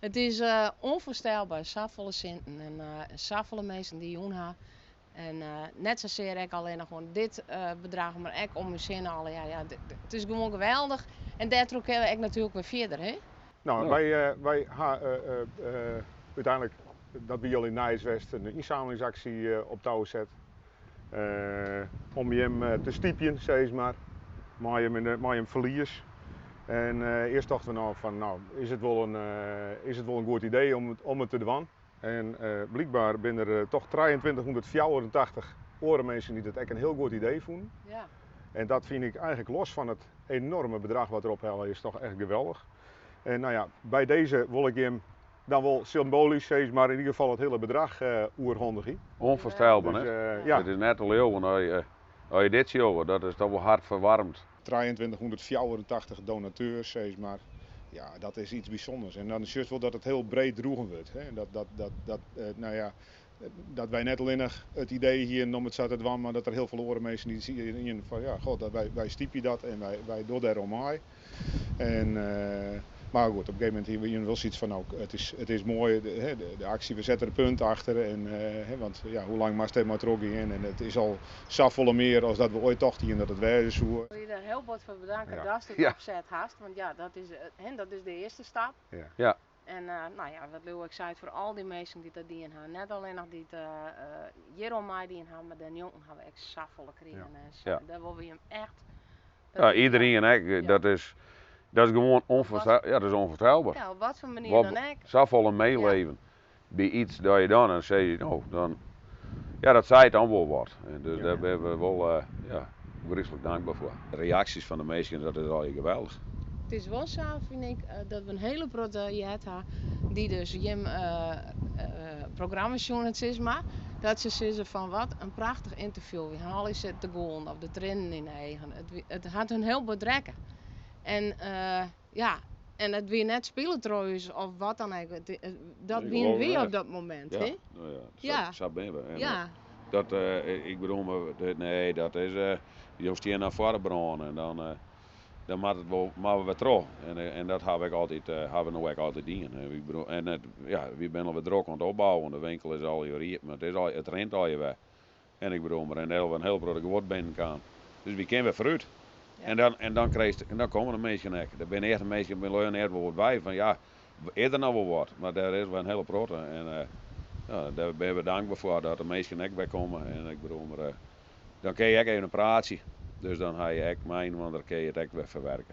It is ûnfoarstelber, safolle sinten en safolle minsken dy't jûn ha. En net sasear ek allinnich oan dit bedrach, mar ek om ús hinne allegear. Ja, it is gewoan geweldich en dêrtroch kinne we ek natuerlik wer fierder, hè? No, wy ha úteinlik, dat wie al yn nijs west, in ynsamlingsaksje op tou set. Om jim te stypjen, sis mar, mei jim ferlies. En earst tochten we no fan, no, is it wol in, is it wol in goed idee om it te dwaan? En blykber binne der toch 2384 oare minsken dy't it ek in hiel goed idee fûnen. En dat fyn ik eigentlik los fan it enorme bedrach wat der ophelle is toch echt geweldich. En no ja, by dizze wol ik jim dan wol symboalysk sis mar yn ieder gefal it hiele bedrach oerhandigje. Ûnfoarstelber, Dus, net? ja. It is net te leauwen as je dit sjogge, dat is toch wol hartferwaarmend. 2384 donateurs, sis mar. Ja, dat is iets bysûnders. En dan sjochst wol dat it hiel breed droegen wurdt. Hè. Dat, dat, dat, dat, no ja, dat wy net allinnich it idee hienen om it sa te dwaan, mar dat der hiel folle oare minsken dy't hienen fan, ja, god, dat wy stypje dat en wy dogge dêroan mei. En, mar goed, op in gegeven momint hiene we wol sayts fan, no, it is moai, hè, de aksje, we sette der punt achter. En, hè, want ja, hoe lang moatst dêr mei trochgean? En it is al safolle mear as dat we oait tocht hienen dat it wêze soe. Ik wol je der hiel bot foar bedanke datst it opset hast, want ja, dat is, hè, dat is de earste stap. En no ja, wat Lieuwe ek seit, foar al dy minsken dy't dat dien ha, net allinnich dy't hjiroan meidien ha, mar dêrnjonken ha we ek safolle krigen. En dêr wolle we jim echt Ja, iderien ek, dat is gewoan ja, dat is ûnfoarstelber. Ja, op wat foar manier dan ek. Safolle meeleven by iets dat je dan, dan sizze je, no, dan, ja, dat seit dan wol wat. En dus dêr binne we wol, ja, gryslik dankber foar. De reaksjes fan de minsken, dat is allegear geweldich. It is wol sa, fyn ik, dat we in hiele protte heard ha dy't dus jim programma sjoen het, sis mar, dat se sizze fan wat in prachtich ynterview. Wy ha allegear sitten te gûlen of de triennen yn de eagen. It hat hun hiel bot rekke. En ja, en it wie net spile troch ús of wat dan ek. Dat Nee, wienen geloof ik wy op net. dat momint, Ja, hè? nou ja, sa binne we. En, dat ik bedoel, mar, dit, nee, dat is, jo stean dan foar de brân en dan moat it wol, moatte we wer troch. En dat ha we ek altyd, ha we no ek altyd dien. En ik bedoel, en it, ja, wy binne alwer drok oan it opbouwen. De winkel is allegear iepen, it is al, it rint allegear wer. En ik bedoel, mar en der is in hiel protte guod binnenkaam. Dus wy kinne wer foarút. En dan, en dan krijst, en dan komme de minsken ek. Der binne echte minsken, by leune net wol wat by fan ja, is der noch wol wat? Mar dêr is wer in hiele protte. En ja, dêr binne we dankber foar dat de minsken ek wer komme. En ik bedoel, mar dan kinne je ek even in praatsje. Dus dan ha je ek mei inoar, dan kinne je it ek wer ferwerke.